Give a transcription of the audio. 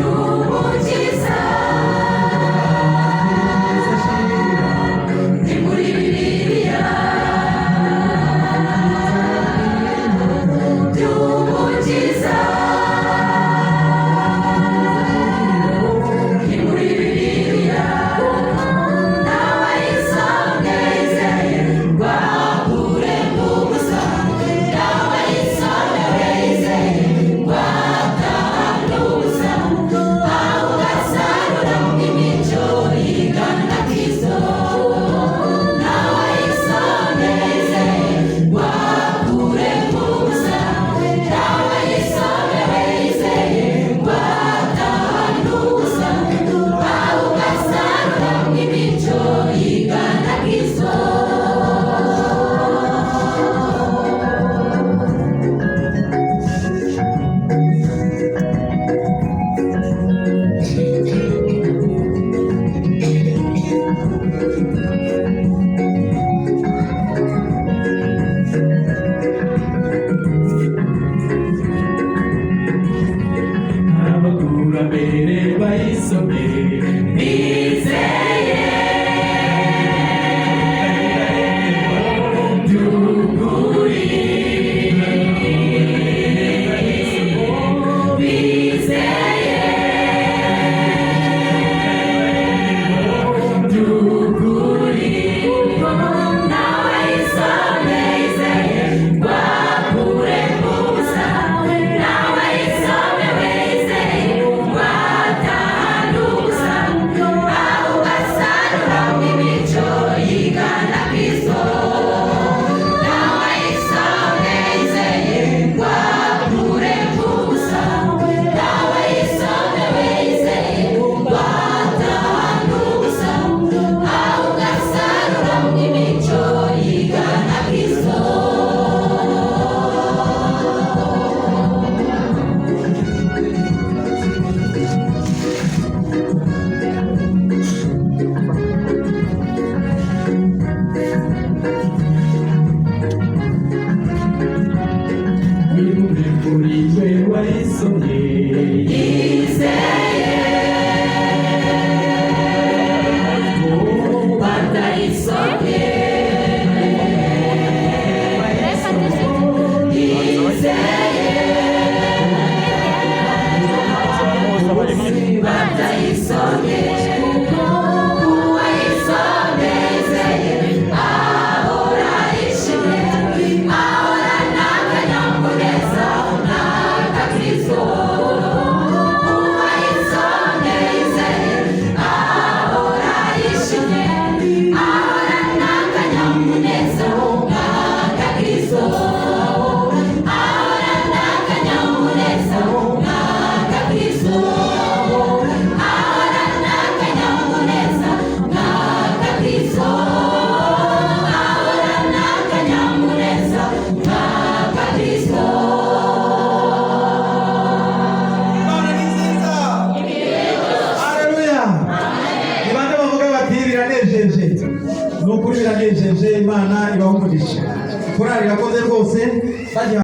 By'umukiza ni muri Bibiliya, by'umukiza ni muri Bibiliya. N'abayisomye yizeye rwakure mu busa, n'abayisomye yizeye rwatahana ubusa, aho ugasarura imico yigana Kristo. N'abayisomye yizeye rwakure mu busa, n'abayisomye yizeye rwatahana ubusa, aho ugasarura imico yigana Kristo. Abakurambere bayisomye Bizeye by'ukuri, bizeye by'ukuri, kuko n'abayisomye yizeye rwakure mu busa, n'abayisomye yizeye rwatahana ubusa, aho ugasarura imico yigana Kristo. N'abayisomye yizeye rwakure mu busa, n'abayisomye yizeye rwatahana ubusa, aho ugasarura imico yigana Kristo. Nimwe kuri we wayisomye Yizeye batayisomye, yizeye batayisomye, kuko uwayisomye yizeye ahora yishimye, ahorana akanyamuneza n'agakristo. Uwayisomye yizeye ahora yishimye, ahorana akanyamuneza n'agakristo, ahorana akanyamuneza n'agakristo, ahorana akanyamuneza n'agakristo, ahorana akanyamuneza n'agakristo. Imana ni nziza. Haleluya. Ni bande bavuga bati biranejeje? Ni ukuri biranejeje. Imana ibahe umugisha. Korali irakoze rwose bagiye.